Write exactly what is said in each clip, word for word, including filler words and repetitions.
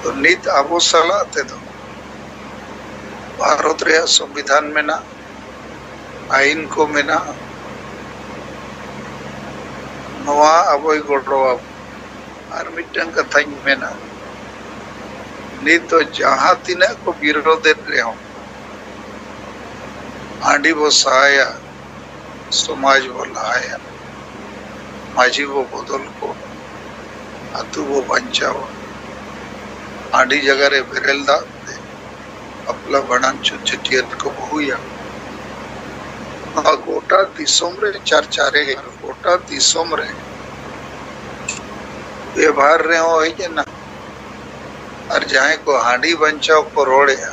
ᱛᱚ ᱱᱤᱛ ᱟᱵᱚ ᱥᱟᱞᱟᱜ ᱛᱮᱫᱚ ᱵᱷᱟᱨᱚᱛ ᱨᱮᱭᱟᱜ ᱥᱚᱝᱵᱤᱫᱷᱟᱱ ᱢᱮᱱᱟᱜᱼᱟ, ᱟᱹᱭᱤᱱ ᱠᱚ ᱢᱮᱱᱟᱜᱼᱟ᱾ ᱱᱚᱣᱟ ᱟᱵᱚᱭ ᱜᱚᱲᱚ ᱟᱵᱚᱱᱟ᱾ ᱟᱨ ᱢᱤᱫᱴᱟᱝ ᱠᱟᱛᱷᱟᱧ ᱢᱮᱱᱟ, ᱱᱤᱛ ᱫᱚ ᱡᱟᱦᱟᱸ ᱛᱤᱱᱟᱹᱜ ᱠᱚ ᱵᱤᱨᱳᱫᱮᱫ ᱨᱮᱦᱚᱸ, ᱦᱟᱺᱰᱤ ᱵᱚ ᱥᱟᱦᱟᱭᱟ, ᱥᱚᱢᱟᱡᱽ ᱵᱚ ᱞᱟᱦᱟᱭᱟ, ᱢᱟᱹᱡᱷᱤ ᱵᱚ ᱵᱚᱫᱚᱞ ᱠᱚᱣᱟ, ᱟᱹᱛᱩ ᱵᱚ ᱵᱟᱧᱪᱟᱣᱟ᱾ ᱦᱟᱺᱰᱤ ᱡᱟᱭᱜᱟ ᱨᱮ ᱵᱮᱨᱮᱞ ᱫᱟᱜ ᱛᱮ ᱵᱟᱯᱞᱟ ᱵᱷᱟᱸᱰᱟᱱ ᱪᱷᱩᱛ ᱪᱷᱟᱹᱴᱭᱟᱹᱨ ᱠᱚ ᱵᱚ ᱦᱩᱭᱟ᱾ ᱱᱚᱣᱟ ᱜᱚᱴᱟ ᱫᱤᱥᱚᱢ ᱨᱮ ᱪᱟᱨᱪᱟ ᱨᱮ ᱦᱮᱡ, ᱜᱚᱴᱟ ᱫᱤᱥᱚᱢ ᱨᱮ ᱵᱮᱵᱷᱟᱨ ᱨᱮᱦᱚᱸ ᱦᱮᱡ ᱮᱱᱟ᱾ ᱟᱨ ᱡᱟᱦᱟᱸᱭ ᱠᱚ ᱦᱟᱺᱰᱤ ᱵᱟᱧᱪᱟᱣ ᱠᱚ ᱨᱚᱲᱮᱫᱼᱟ,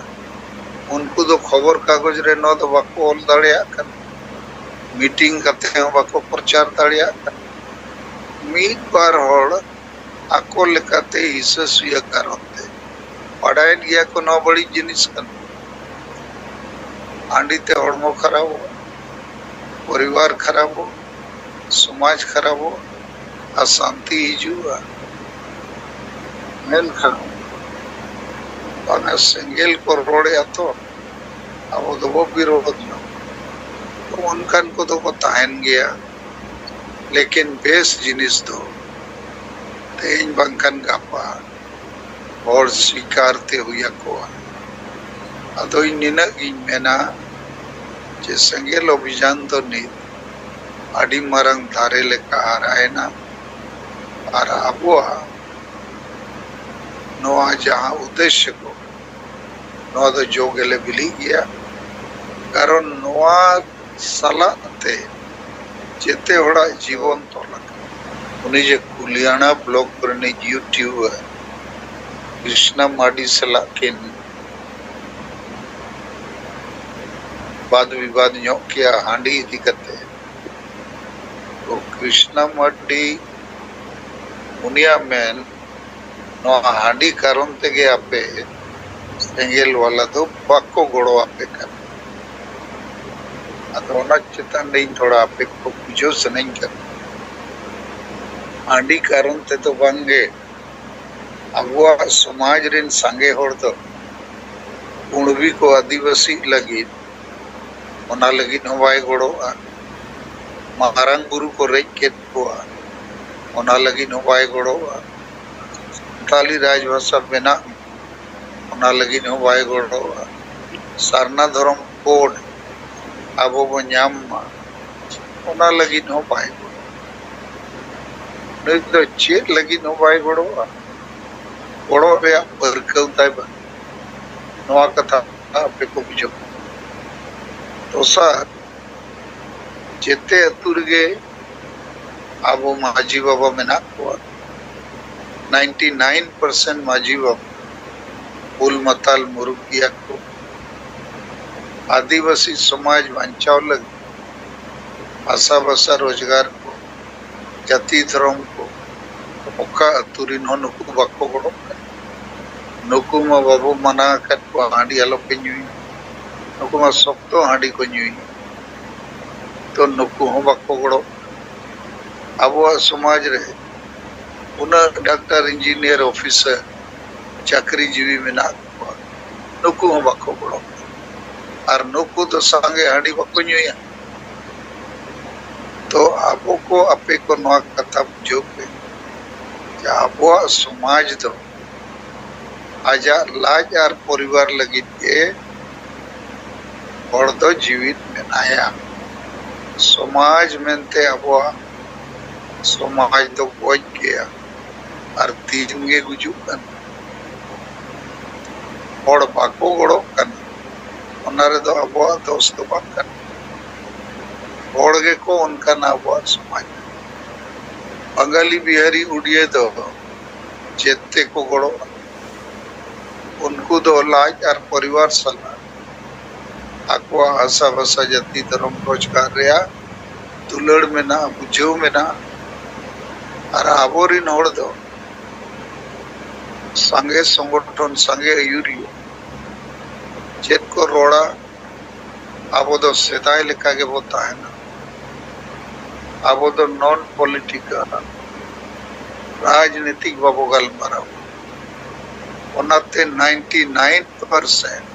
ᱩᱱᱠᱩ ᱫᱚ ᱠᱷᱚᱵᱚᱨ ᱠᱟᱜᱚᱡᱽ ᱨᱮ ᱱᱚᱣᱟ ᱫᱚ ᱵᱟᱠᱚ ᱚᱞ ᱫᱟᱲᱮᱭᱟᱜ ᱠᱟᱱᱟ, ᱢᱤᱴᱤᱝ ᱠᱟᱛᱮ ᱦᱚᱸ ᱵᱟᱠᱚ ᱯᱨᱚᱪᱟᱨ ᱫᱟᱲᱮᱭᱟᱜ ᱠᱟᱱᱟ᱾ ᱢᱤᱫ ᱵᱟᱨ ᱦᱚᱲ ᱟᱠᱚ ᱞᱮᱠᱟᱛᱮ ᱦᱤᱥᱟᱹ ᱥᱩᱭᱟᱹ ᱠᱟᱨᱚᱱ ᱛᱮ ᱵᱟᱰᱟᱭᱮᱫ ᱜᱮᱭᱟ ᱠᱚ ᱱᱚᱣᱟ ᱵᱟᱹᱲᱤᱡ ᱡᱤᱱᱤᱥ ᱠᱟᱱᱟ᱾ ᱦᱟᱺᱰᱤ ᱛᱮ ᱦᱚᱲᱢᱚ ᱠᱷᱟᱨᱟᱯᱚᱜᱼᱟ, ᱯᱚᱨᱤᱵᱟᱨ ᱠᱷᱟᱨᱟᱯᱚᱜᱼᱟ, ᱥᱚᱢᱟᱡᱽ ᱠᱷᱟᱨᱟᱯᱚᱜᱼᱟ, ᱚᱥᱟᱱᱛᱤ ᱦᱤᱡᱩᱜᱼᱟ᱾ ᱢᱮᱱᱠᱷᱟᱱ ᱵᱟᱝᱟ, ᱥᱮᱸᱜᱮᱞ ᱠᱚ ᱨᱚᱲᱮᱫᱼᱟ ᱛᱚ, ᱟᱵᱚ ᱫᱚᱵᱚ ᱵᱤᱨᱳᱫᱷ ᱧᱚᱜ᱾ ᱛᱚ ᱚᱱᱠᱟᱱ ᱠᱚᱫᱚ ᱠᱚ ᱛᱟᱦᱮᱱ ᱜᱮᱭᱟ, ᱞᱮᱠᱤᱱ ᱵᱮᱥ ᱡᱤᱱᱤᱥ ᱫᱚ ᱛᱮᱦᱮᱧ ᱵᱟᱝᱠᱷᱟᱱ ᱜᱟᱯᱟ ᱦᱚᱲ ᱥᱤᱠᱟᱨ ᱛᱮ ᱦᱩᱭ ᱟᱠᱚᱣᱟ᱾ ᱟᱫᱚ ᱤᱧ ᱱᱤᱱᱟᱹᱜ ᱜᱤᱧ ᱢᱮᱱᱟ ᱡᱮ ᱥᱮᱸᱜᱮᱞ ᱚᱵᱷᱤᱡᱟᱱ ᱫᱚ ᱱᱤᱛ ᱟᱹᱰᱤ ᱢᱟᱨᱟᱝ ᱫᱟᱨᱮ ᱞᱮᱠᱟ ᱦᱟᱨᱟᱭᱮᱱᱟ, ᱟᱨ ᱟᱵᱚᱣᱟᱜ ᱱᱚᱣᱟ ᱡᱟᱦᱟᱸ ᱩᱫᱽᱫᱮᱥᱥᱚ ᱠᱚ, ᱱᱚᱣᱟ ᱫᱚ ᱡᱚ ᱜᱮᱞᱮ ᱵᱤᱞᱤᱜ ᱜᱮᱭᱟ᱾ ᱠᱟᱨᱚᱱ ᱱᱚᱣᱟ ᱥᱟᱞᱟᱜ ᱛᱮ ᱡᱮᱛᱮ ᱦᱚᱲᱟᱜ ᱡᱤᱵᱚᱱ ᱛᱚᱞ ᱟᱠᱟᱱᱟ᱾ ᱩᱱᱤ ᱡᱮ ᱠᱩᱞᱤᱭᱟᱱᱟ ᱵᱞᱚᱜ ᱨᱤᱱᱤᱡ ᱭᱩᱴᱩᱵᱟᱨ ᱠᱨᱤᱥᱱᱟ ᱢᱟᱨᱰᱤ ᱥᱟᱞᱟᱜ ᱠᱤᱱ ᱵᱟᱫ ᱵᱤᱵᱟᱫ ᱧᱚᱜ ᱠᱮᱭᱟ ᱦᱟᱺᱰᱤ ᱤᱫᱤ ᱠᱟᱛᱮ᱾ ᱛᱚ ᱠᱨᱤᱥᱱᱟ ᱢᱟᱨᱰᱤ, ᱩᱱᱤᱭᱟᱜ ᱢᱮᱱ, ᱱᱚᱣᱟ ᱦᱟᱺᱰᱤ ᱠᱟᱨᱚᱱ ᱛᱮᱜᱮ ᱟᱯᱮ ᱥᱮᱸᱜᱮᱞ ᱵᱟᱞᱟ ᱫᱚ ᱵᱟᱠᱚ ᱜᱚᱲᱚ ᱟᱯᱮ ᱠᱟᱱᱟ᱾ ᱟᱫᱚ ᱚᱱᱟ ᱪᱮᱛᱟᱱ ᱨᱮ ᱤᱧ ᱛᱷᱚᱲᱟ ᱟᱯᱮ ᱠᱚ ᱵᱩᱡᱷᱟᱹᱣ ᱥᱟᱱᱟᱧ ᱠᱟᱱᱟ᱾ ᱦᱟᱺᱰᱤ ᱠᱟᱨᱚᱱ ᱛᱮᱫᱚ ᱵᱟᱝᱜᱮ, ᱟᱵᱚᱣᱟᱜ ᱥᱚᱢᱟᱡᱽ ᱨᱮᱱ ᱥᱟᱸᱜᱮ ᱦᱚᱲ ᱫᱚ ᱠᱩᱬᱵᱤ ᱠᱚ ᱟᱹᱫᱤᱵᱟᱹᱥᱤ ᱞᱟᱹᱜᱤᱫ, ᱚᱱᱟ ᱞᱟᱹᱜᱤᱫ ᱦᱚᱸ ᱵᱟᱭ ᱜᱚᱲᱚᱜᱼᱟ᱾ ᱢᱟᱨᱟᱝ ᱵᱩᱨᱩ ᱠᱚ ᱨᱮᱡ ᱠᱮᱫ ᱠᱚᱣᱟ, ᱚᱱᱟ ᱞᱟᱹᱜᱤᱫ ᱦᱚᱸ ᱵᱟᱭ ᱜᱚᱲᱚᱜᱼᱟ᱾ ᱥᱟᱱᱛᱟᱞᱤ ᱨᱟᱡᱽᱵᱷᱟᱥᱟ ᱵᱮᱱᱟᱜ, ᱚᱱᱟ ᱞᱟᱹᱜᱤᱫ ᱦᱚᱸ ᱵᱟᱭ ᱜᱚᱲᱚᱜᱼᱟ᱾ ᱥᱟᱨᱱᱟ ᱫᱷᱚᱨᱚᱢ ᱠᱳᱰ ᱟᱵᱚ ᱵᱚ ᱧᱟᱢ ᱢᱟ, ᱚᱱᱟ ᱞᱟᱹᱜᱤᱫ ᱦᱚᱸ ᱵᱟᱭ ᱜᱚᱲᱚᱜᱼᱟ᱾ ᱱᱩᱭ ᱫᱚ ᱪᱮᱫ ᱞᱟᱹᱜᱤᱫ ᱦᱚᱸ ᱵᱟᱭ ᱜᱚᱲᱚᱜᱼᱟ? ᱜᱚᱲᱚ ᱨᱮᱭᱟᱜ ᱯᱟᱹᱨᱠᱟᱹᱣ ᱛᱟᱭ ᱵᱟᱹᱱᱩᱜ᱾ ᱱᱚᱣᱟ ᱠᱟᱛᱷᱟ ᱟᱯᱮ ᱠᱚ ᱵᱩᱡᱷᱟᱹᱣ᱾ ᱫᱚᱥᱟᱨ, ᱡᱮᱛᱮ ᱟᱹᱛᱩ ᱨᱮᱜᱮ ᱟᱵᱚ ᱢᱟᱹᱡᱷᱤ ᱵᱟᱵᱟ ᱢᱮᱱᱟᱜ ᱠᱚᱣᱟ᱾ ᱱᱟᱭᱤᱱᱴᱤ ᱱᱟᱭᱤᱱ ᱯᱟᱨᱥᱮᱱᱴ ᱢᱟᱹᱡᱷᱤ ᱵᱟᱵᱟ ᱵᱩᱞ ᱢᱟᱛᱟᱞ ᱢᱩᱨᱩᱠ ᱜᱮᱭᱟ ᱠᱚ᱾ ᱟᱹᱫᱤᱵᱟᱹᱥᱤ ᱥᱚᱢᱟᱡᱽ ᱵᱟᱧᱪᱟᱣ ᱞᱟᱹᱜᱤᱫ ᱦᱟᱥᱟ ᱵᱷᱟᱥᱟ ᱨᱳᱡᱽᱜᱟᱨ ᱠᱚ, ᱡᱟᱹᱛᱤ ᱫᱷᱚᱨᱚᱢ ᱠᱚ, ᱚᱠᱟ ᱟᱹᱛᱩ ᱨᱮᱱ ᱦᱚᱸ ᱱᱩᱠᱩ ᱵᱟᱠᱚ ᱜᱚᱲᱚᱜ ᱠᱟᱱᱟ᱾ ᱱᱩᱠᱩ ᱢᱟ ᱵᱟᱵᱚ ᱢᱟᱱᱟ ᱟᱠᱟᱫ ᱠᱚᱣᱟ ᱦᱟᱺᱰᱤ ᱟᱞᱚᱯᱮ ᱧᱩᱭᱟ, ᱱᱩᱠᱩ ᱢᱟ ᱥᱚᱠᱛᱚ ᱦᱟᱺᱰᱤ ᱠᱚ ᱧᱩᱭᱟ᱾ ᱛᱚ ᱱᱩᱠᱩ ᱦᱚᱸ ᱵᱟᱠᱚ ᱜᱚᱲᱚᱜ ᱠᱟᱱᱟ᱾ ᱟᱵᱚᱣᱟᱜ ᱥᱚᱢᱟᱡᱽ ᱨᱮ ᱩᱱᱟᱹᱜ ᱰᱟᱠᱛᱟᱨ, ᱤᱧᱡᱤᱱᱤᱭᱟᱨ, ᱚᱯᱷᱤᱥᱟᱨ, ᱪᱟᱹᱠᱨᱤ ᱡᱤᱣᱤ ᱢᱮᱱᱟᱜ ᱠᱚᱣᱟ, ᱱᱩᱠᱩ ᱦᱚᱸ ᱵᱟᱠᱚ ᱜᱚᱲᱚᱜ ᱠᱟᱱᱟ᱾ ᱟᱨ ᱱᱩᱠᱩ ᱫᱚ ᱥᱟᱸᱜᱮ ᱦᱟᱺᱰᱤ ᱵᱟᱠᱚ ᱧᱩᱭᱟ᱾ ᱛᱚ ᱟᱵᱚ ᱠᱚ, ᱟᱯᱮ ᱠᱚ ᱱᱚᱣᱟ ᱠᱟᱛᱷᱟ ᱵᱩᱡᱷᱟᱹᱣ ᱯᱮ ᱡᱮ ᱟᱵᱚᱣᱟᱜ ᱥᱚᱢᱟᱡᱽ ᱫᱚ ᱟᱡᱟᱜ ᱞᱟᱡ ᱟᱨ ᱯᱚᱨᱤᱵᱟᱨ ᱞᱟᱹᱜᱤᱫ ᱜᱮ ᱦᱚᱲ ᱫᱚ ᱡᱤᱣᱤᱫ ᱢᱮᱱᱟᱭᱟ᱾ ᱥᱚᱢᱟᱡᱽ ᱢᱮᱱᱛᱮ ᱟᱵᱚᱣᱟᱜ ᱥᱚᱢᱟᱡᱽ ᱫᱚ ᱜᱚᱡ ᱜᱮᱭᱟ ᱟᱨ ᱫᱤᱱ ᱜᱮ ᱜᱩᱡᱩᱜ ᱠᱟᱱᱟ᱾ ᱦᱚᱲ ᱵᱟᱠᱚ ᱜᱚᱲᱚᱜ ᱠᱟᱱᱟ, ᱚᱱᱟ ᱨᱮᱫᱚ ᱟᱵᱚᱣᱟᱜ ᱫᱚᱥ ᱫᱚ ᱵᱟᱝ ᱠᱟᱱᱟ᱾ ᱦᱚᱲ ᱜᱮᱠᱚ ᱚᱱᱠᱟᱱᱟ ᱟᱵᱚᱣᱟᱜ ᱥᱚᱢᱟᱡᱽ᱾ ᱵᱟᱝᱜᱟᱞᱤ, ᱵᱤᱦᱟᱨᱤ, ᱩᱰᱤᱭᱟᱹ ᱫᱚ ᱪᱮᱫ ᱛᱮᱠᱚ ᱜᱚᱲᱚᱜᱼᱟ? ᱩᱱᱠᱩ ᱫᱚ ᱞᱟᱡ ᱟᱨ ᱯᱚᱨᱤᱵᱟᱨ ᱥᱟᱞᱟᱜ ᱟᱠᱚᱣᱟᱜ ᱦᱟᱥᱟ ᱵᱷᱟᱥᱟ, ᱡᱟᱹᱛᱤ, ᱫᱷᱚᱨᱚᱢ, ᱨᱳᱡᱽᱜᱟᱨ ᱨᱮᱭᱟᱜ ᱫᱩᱞᱟᱹᱲ ᱢᱮᱱᱟᱜᱼᱟ, ᱵᱩᱡᱷᱟᱹᱣ ᱢᱮᱱᱟᱜᱼᱟ᱾ ᱟᱨ ᱟᱵᱚᱨᱤᱱ ᱦᱚᱲ ᱫᱚ ᱥᱟᱸᱜᱮ ᱥᱚᱝᱜᱚᱴᱷᱚᱱ, ᱥᱟᱸᱜᱮ ᱟᱹᱭᱩᱨᱤᱭᱟᱹ ᱪᱮᱫ ᱠᱚ ᱨᱚᱲᱟ? ᱟᱵᱚ ᱫᱚ ᱥᱮᱫᱟᱭ ᱞᱮᱠᱟ ᱜᱮᱵᱚ ᱛᱟᱦᱮᱱᱟ᱾ ᱟᱵᱚ ᱫᱚ ᱱᱚᱱ ᱯᱚᱞᱤᱴᱤᱠᱟᱞ, ᱨᱟᱡᱽᱱᱤᱛᱤᱠ ᱵᱟᱵᱚ ᱜᱟᱞᱢᱟᱨᱟᱣᱟ᱾ ᱚᱱᱟᱛᱮ ᱱᱟᱭᱤᱱᱴᱤ ᱱᱟᱭᱤᱱ ᱯᱟᱨᱥᱮᱱᱴ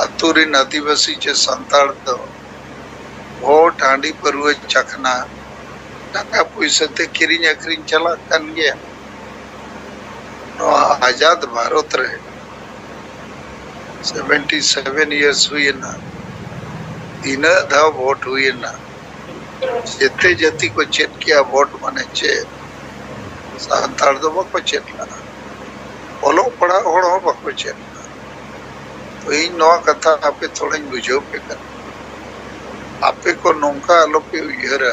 ᱟᱹᱛᱩ ᱨᱮᱱ ᱟᱹᱫᱤᱵᱟᱹᱥᱤ ᱪᱮ ᱥᱟᱱᱛᱟᱲ ᱫᱚ ᱵᱷᱳᱴ, ᱦᱟᱺᱰᱤ ᱯᱟᱹᱨᱣᱟᱹ, ᱪᱟᱠᱷᱱᱟ, ᱴᱟᱠᱟ ᱯᱩᱭᱥᱟᱹ ᱛᱮ ᱠᱤᱨᱤᱧ ᱟᱹᱠᱷᱨᱤᱧ ᱪᱟᱞᱟᱜ ᱠᱟᱱ ᱜᱮᱭᱟ᱾ ᱱᱚᱣᱟ ᱟᱡᱟᱫ ᱵᱷᱟᱨᱚᱛ ᱨᱮ ᱥᱮᱵᱷᱮᱱᱴᱤ ᱥᱮᱵᱷᱮᱱ ᱤᱭᱟᱨᱥ ᱦᱩᱭᱮᱱᱟ, ᱛᱤᱱᱟᱹᱜ ᱫᱷᱟᱣ ᱵᱷᱳᱴ ᱦᱩᱭᱮᱱᱟ, ᱡᱮᱛᱮ ᱡᱟᱹᱛᱤ ᱠᱚ ᱪᱮᱫ ᱠᱮᱜᱼᱟ ᱵᱷᱳᱴ ᱢᱟᱱᱮ ᱪᱮᱫ, ᱥᱟᱱᱛᱟᱲ ᱫᱚ ᱵᱟᱠᱚ ᱪᱮᱫ ᱞᱮᱫᱟ᱾ ᱚᱞᱚᱜ ᱯᱟᱲᱦᱟᱜ ᱦᱚᱲ ᱦᱚᱸ ᱵᱟᱠᱚ ᱪᱮᱫ ᱞᱮᱫᱟ᱾ ᱛᱚ ᱤᱧ ᱱᱚᱣᱟ ᱠᱟᱛᱷᱟ ᱟᱯᱮ ᱛᱷᱚᱲᱟᱧ ᱵᱩᱡᱷᱟᱹᱣ ᱯᱮ ᱠᱟᱱᱟ, ᱟᱯᱮ ᱠᱚ ᱱᱚᱝᱠᱟ ᱟᱞᱚᱯᱮ ᱩᱭᱦᱟᱹᱨᱟ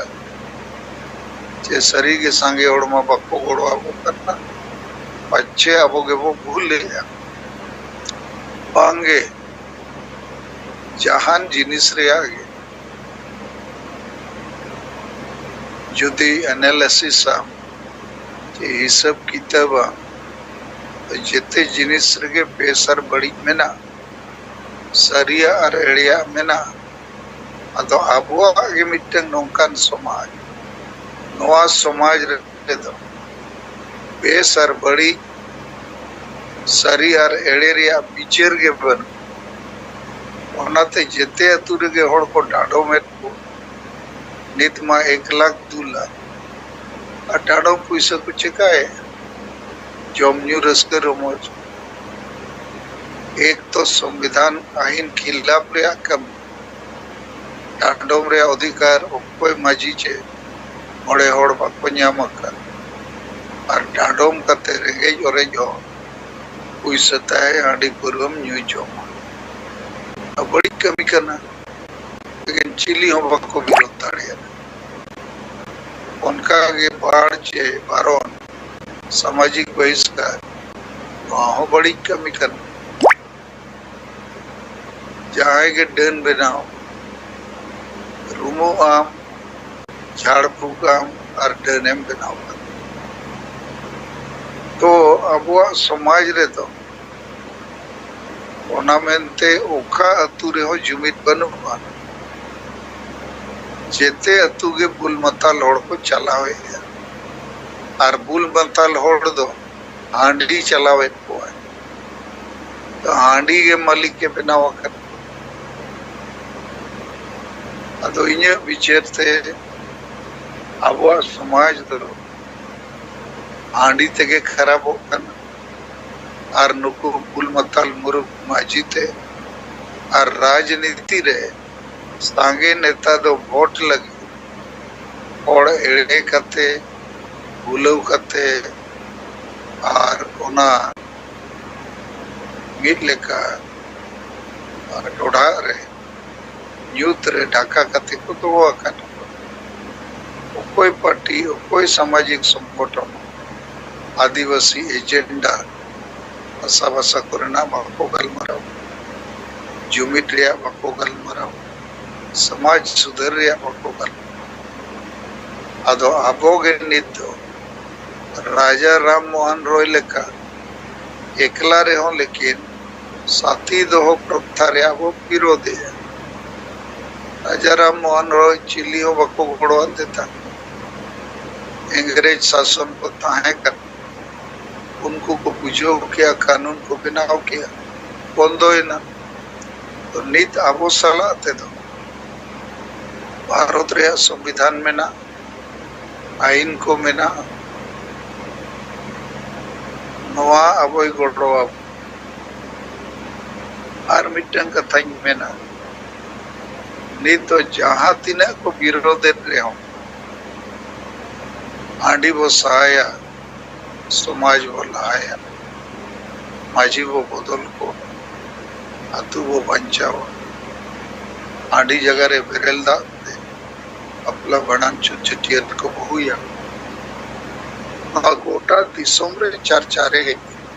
ᱡᱮ ᱥᱟᱹᱨᱤᱜᱮ ᱥᱟᱸᱜᱮ ᱦᱚᱲ ᱢᱟ ᱵᱟᱠᱚ ᱜᱚᱲᱚ ᱟᱵᱚ ᱠᱟᱱᱟ, ᱯᱟᱪᱷᱮ ᱟᱵᱚ ᱜᱮᱵᱚ ᱵᱷᱩᱞᱮᱜᱼᱟ᱾ ᱵᱟᱝᱜᱮ, ᱡᱟᱦᱟᱱ ᱡᱤᱱᱤᱥ ᱨᱮᱭᱟᱜ ᱜᱮ ᱡᱩᱫᱤ ᱮᱱᱟᱞᱤᱥᱤᱥ ᱟᱢ ᱪᱮ ᱦᱤᱥᱟᱹᱵ ᱠᱤᱛᱟᱹᱵ ᱟᱢ, ᱛᱚ ᱡᱮᱛᱮ ᱡᱤᱱᱤᱥ ᱨᱮᱜᱮ ᱵᱮᱥ ᱟᱨ ᱵᱟᱹᱲᱤᱡ ᱢᱮᱱᱟᱜᱼᱟ, ᱥᱟᱹᱨᱤᱭᱟᱜ ᱟᱨ ᱮᱲᱮᱭᱟᱜ ᱢᱮᱱᱟᱜᱼᱟ᱾ ᱟᱫᱚ ᱟᱵᱚᱣᱟᱜ ᱜᱮ ᱢᱤᱫᱴᱟᱝ ᱱᱚᱝᱠᱟᱱ ᱥᱚᱢᱟᱡᱽ, ᱱᱚᱣᱟ ᱥᱚᱢᱟᱡᱽ ᱨᱮᱫᱚ ᱵᱮᱥ ᱟᱨ ᱵᱟᱹᱲᱤᱡ, ᱥᱟᱹᱨᱤ ᱟᱨ ᱮᱲᱮ ᱨᱮᱭᱟᱜ ᱵᱤᱪᱟᱹᱨ ᱜᱮ ᱵᱟᱹᱱᱩᱜ᱾ ᱚᱱᱟᱛᱮ ᱡᱮᱛᱮ ᱟᱹᱛᱩ ᱨᱮᱜᱮ ᱦᱚᱲ ᱠᱚ ᱰᱟᱸᱰᱚᱢᱮᱫ ᱠᱚ᱾ ᱱᱤᱛ ᱢᱟ ᱮᱠ ᱞᱟᱠᱷ ᱫᱩ ᱞᱟᱠᱷ᱾ ᱟᱨ ᱰᱟᱸᱰᱚᱢ ᱯᱩᱭᱥᱟᱹ ᱠᱚ ᱪᱮᱠᱟᱭᱮᱫ? ᱡᱚᱢ ᱧᱩ ᱨᱟᱹᱥᱠᱟᱹ ᱨᱚᱢᱚᱡᱽ᱾ ᱮᱠ ᱛᱚ ᱥᱚᱝᱵᱤᱫᱷᱟᱱ ᱟᱹᱭᱤᱱ ᱠᱷᱤᱞᱟᱯ ᱨᱮᱭᱟᱜ ᱠᱟᱹᱢᱤ᱾ ᱰᱟᱸᱰᱚᱢ ᱨᱮᱭᱟᱜ ᱚᱫᱷᱤᱠᱟᱨ ᱚᱠᱚᱭ ᱢᱟᱹᱡᱷᱤ ᱪᱮ ᱢᱚᱬᱮ ᱦᱚᱲ ᱵᱟᱠᱚ ᱧᱟᱢ ᱟᱠᱟᱫ᱾ ᱟᱨ ᱰᱟᱸᱰᱚᱢ ᱠᱟᱛᱮ ᱨᱮᱸᱜᱮᱡ ᱚᱨᱮᱡ ᱦᱚᱲ ᱯᱩᱭᱥᱟᱹ ᱛᱟᱭ ᱦᱟᱺᱰᱤ ᱯᱟᱹᱣᱨᱟᱹᱢ ᱧᱩ ᱡᱚᱢᱟ᱾ ᱱᱚᱣᱟ ᱵᱟᱹᱲᱤᱡ ᱠᱟᱹᱢᱤ ᱠᱟᱱᱟ᱾ ᱞᱮᱠᱤᱱ ᱪᱤᱞᱤ ᱦᱚᱸ ᱵᱟᱠᱚ ᱵᱤᱨᱳᱫ ᱫᱟᱲᱮᱭᱟᱜᱼᱟ᱾ ᱚᱱᱠᱟ ᱜᱮ ᱵᱟᱲ ᱪᱮ ᱵᱟᱨᱚᱱ, ᱥᱟᱢᱟᱡᱤᱠ ᱵᱚᱦᱤᱥᱠᱟᱨ, ᱱᱚᱣᱟ ᱦᱚᱸ ᱵᱟᱹᱲᱤᱡ ᱠᱟᱹᱢᱤ ᱠᱟᱱᱟ᱾ ᱡᱟᱦᱟᱸᱭ ᱜᱮ ᱰᱟᱹᱱ ᱵᱮᱱᱟᱣ, ᱨᱩᱢᱩᱜ ᱟᱢ, ᱡᱷᱟᱲ ᱯᱷᱩᱸᱠ ᱟᱢ ᱟᱨ ᱰᱟᱹᱱ ᱮᱢ ᱵᱮᱱᱟᱣ ᱠᱟᱱᱟ᱾ ᱛᱚ ᱟᱵᱚᱣᱟᱜ ᱥᱚᱢᱟᱡᱽ ᱨᱮᱫᱚ ᱚᱱᱟ ᱢᱮᱱᱛᱮ ᱚᱠᱟ ᱟᱹᱛᱩ ᱨᱮᱦᱚᱸ ᱡᱩᱢᱤᱫ ᱵᱟᱹᱱᱩᱜᱼᱟ᱾ ᱡᱮᱛᱮ ᱟᱹᱛᱩ ᱜᱮ ᱵᱩᱞ ᱢᱟᱛᱟᱞ ᱦᱚᱲ ᱠᱚ ᱪᱟᱞᱟᱣᱮᱫᱼᱟ᱾ ᱟᱨ ᱵᱩᱞ ᱢᱟᱛᱟᱞ ᱦᱚᱲ ᱫᱚ ᱦᱟᱺᱰᱤ ᱪᱟᱞᱟᱣᱮᱫ ᱠᱚᱣᱟᱭ᱾ ᱛᱚ ᱦᱟᱺᱰᱤ ᱜᱮ ᱢᱟᱹᱞᱤᱠ ᱮ ᱵᱮᱱᱟᱣ ᱟᱠᱟᱫ᱾ ᱟᱫᱚ ᱤᱧᱟᱹᱜ ᱵᱤᱪᱟᱹᱨ ᱛᱮ ᱟᱵᱚᱣᱟᱜ ᱥᱚᱢᱟᱡᱽ ᱫᱚ ᱦᱟᱺᱰᱤ ᱛᱮᱜᱮ ᱠᱷᱟᱨᱟᱯᱚᱜ ᱠᱟᱱᱟ᱾ ᱟᱨ ᱱᱩᱠᱩ ᱵᱩᱞ ᱢᱟᱛᱟᱞ ᱢᱩᱨᱩᱠ ᱢᱟᱹᱡᱷᱤ ᱛᱮ ᱟᱨ ᱨᱟᱡᱽᱱᱤᱛᱤ ᱨᱮ ᱥᱟᱸᱜᱮ ᱱᱮᱛᱟ ᱫᱚ ᱵᱷᱳᱴ ᱞᱟᱹᱜᱤᱫ ᱦᱚᱲ ᱮᱲᱮ ᱠᱟᱛᱮ, ᱵᱷᱩᱞᱟᱹᱣ ᱠᱟᱛᱮ ᱟᱨ ᱚᱱᱟ ᱢᱤᱫ ᱞᱮᱠᱟ ᱰᱚᱰᱷᱟᱜ ᱨᱮ ᱧᱩᱛ ᱨᱮ ᱰᱷᱟᱠᱟ ᱠᱟᱛᱮ ᱠᱚ ᱫᱚᱦᱚ ᱟᱠᱟᱫ ᱠᱚᱣᱟ᱾ ᱚᱠᱚᱭ ᱯᱟᱨᱴᱤ, ᱚᱠᱚᱭ ᱥᱟᱢᱟᱡᱤᱠ ᱥᱚᱝᱜᱚᱴᱷᱚᱱ ᱟᱹᱫᱤᱵᱟᱹᱥᱤ ᱮᱡᱮᱱᱰᱟ, ᱵᱷᱟᱥᱟ ᱵᱷᱟᱥᱟ ᱠᱚᱨᱮᱱᱟᱜ ᱵᱟᱠᱚ ᱜᱟᱞᱢᱟᱨᱟᱣᱟ, ᱡᱩᱢᱤᱫ ᱨᱮᱭᱟᱜ ᱵᱟᱠᱚ ᱜᱟᱞᱢᱟᱨᱟᱣᱟ, ᱥᱚᱢᱟᱡᱽ ᱥᱩᱫᱷᱟᱹᱨ ᱨᱮᱭᱟᱜ ᱵᱟᱠᱚ ᱜᱟᱞᱢᱟᱨᱟᱣᱟ᱾ ᱟᱫᱚ ᱟᱵᱚ ᱜᱮ ᱱᱤᱛ ᱫᱚ ᱨᱟᱡᱟ ᱨᱟᱢ ᱢᱳᱦᱚᱱ ᱨᱚᱭ ᱞᱮᱠᱟ ᱮᱠᱞᱟ ᱨᱮᱦᱚᱸ ᱞᱮᱠᱤᱱ ᱥᱟᱛᱷᱤ ᱫᱚᱦᱚ ᱯᱨᱚᱛᱷᱟ ᱨᱮᱭᱟᱜ ᱵᱚ ᱵᱤᱨᱳᱫᱷᱮᱜᱼᱟ᱾ ᱨᱟᱡᱟ ᱨᱟᱢ ᱢᱳᱦᱚᱱ ᱨᱚᱭ ᱪᱤᱞᱤ ᱦᱚᱸ ᱵᱟᱠᱚ ᱜᱚᱲᱚᱣᱟᱫᱮ ᱛᱟᱦᱮᱸᱫ᱾ ᱤᱝᱨᱮᱡᱽ ᱥᱟᱥᱚᱱ ᱠᱚ ᱛᱟᱦᱮᱸ ᱠᱟᱱᱟ, ᱩᱱᱠᱩ ᱠᱚ ᱵᱩᱡᱷᱟᱹᱣ ᱠᱮᱜᱼᱟ, ᱠᱟᱹᱱᱩᱱ ᱠᱚ ᱵᱮᱱᱟᱣ ᱠᱮᱜᱼᱟ, ᱵᱚᱱᱫᱚᱭᱮᱱᱟ᱾ ᱛᱚ ᱱᱤᱛ ᱟᱵᱚ ᱥᱟᱞᱟᱜ ᱛᱮᱫᱚ ᱵᱷᱟᱨᱚᱛ ᱨᱮᱭᱟᱜ ᱥᱚᱝᱵᱤᱫᱷᱟᱱ ᱢᱮᱱᱟᱜᱼᱟ, ᱟᱹᱭᱤᱱ ᱠᱚ ᱢᱮᱱᱟᱜᱼᱟ, ᱱᱚᱣᱟ ᱟᱵᱚᱭ ᱜᱚᱲᱚ ᱟᱵᱚᱱᱟ᱾ ᱟᱨ ᱢᱤᱫᱴᱟᱝ ᱠᱟᱛᱷᱟᱧ ᱢᱮᱱᱟ, ᱱᱤᱛ ᱫᱚ ᱡᱟᱦᱟᱸ ᱛᱤᱱᱟᱹᱜ ᱠᱚ ᱵᱤᱨᱳᱫᱮᱫ ᱨᱮᱦᱚᱸ, ᱦᱟᱺᱰᱤ ᱵᱚ ᱥᱟᱦᱟᱭᱟ, ᱥᱚᱢᱟᱡᱽ ᱵᱚ ᱞᱟᱦᱟᱭᱟ, ᱢᱟᱹᱡᱷᱤ ᱵᱚ ᱵᱚᱫᱚᱞ ᱠᱚᱣᱟ, ᱟᱹᱛᱩ ᱵᱚ ᱵᱟᱧᱪᱟᱣᱟ᱾ ᱦᱟᱺᱰᱤ ᱡᱟᱭᱜᱟ ᱨᱮ ᱵᱮᱨᱮᱞ ᱫᱟᱜ ᱛᱮ ᱵᱟᱯᱞᱟ, ᱵᱷᱟᱸᱰᱟᱱ, ᱪᱷᱩᱛ ᱪᱷᱟᱹᱴᱭᱟᱹᱨ ᱠᱚ ᱵᱚ ᱦᱩᱭᱟ᱾ ᱱᱚᱣᱟ ᱜᱚᱴᱟ ᱫᱤᱥᱚᱢ ᱨᱮ ᱪᱟᱨᱪᱟ ᱨᱮ ᱦᱮᱡ ᱮᱱᱟ᱾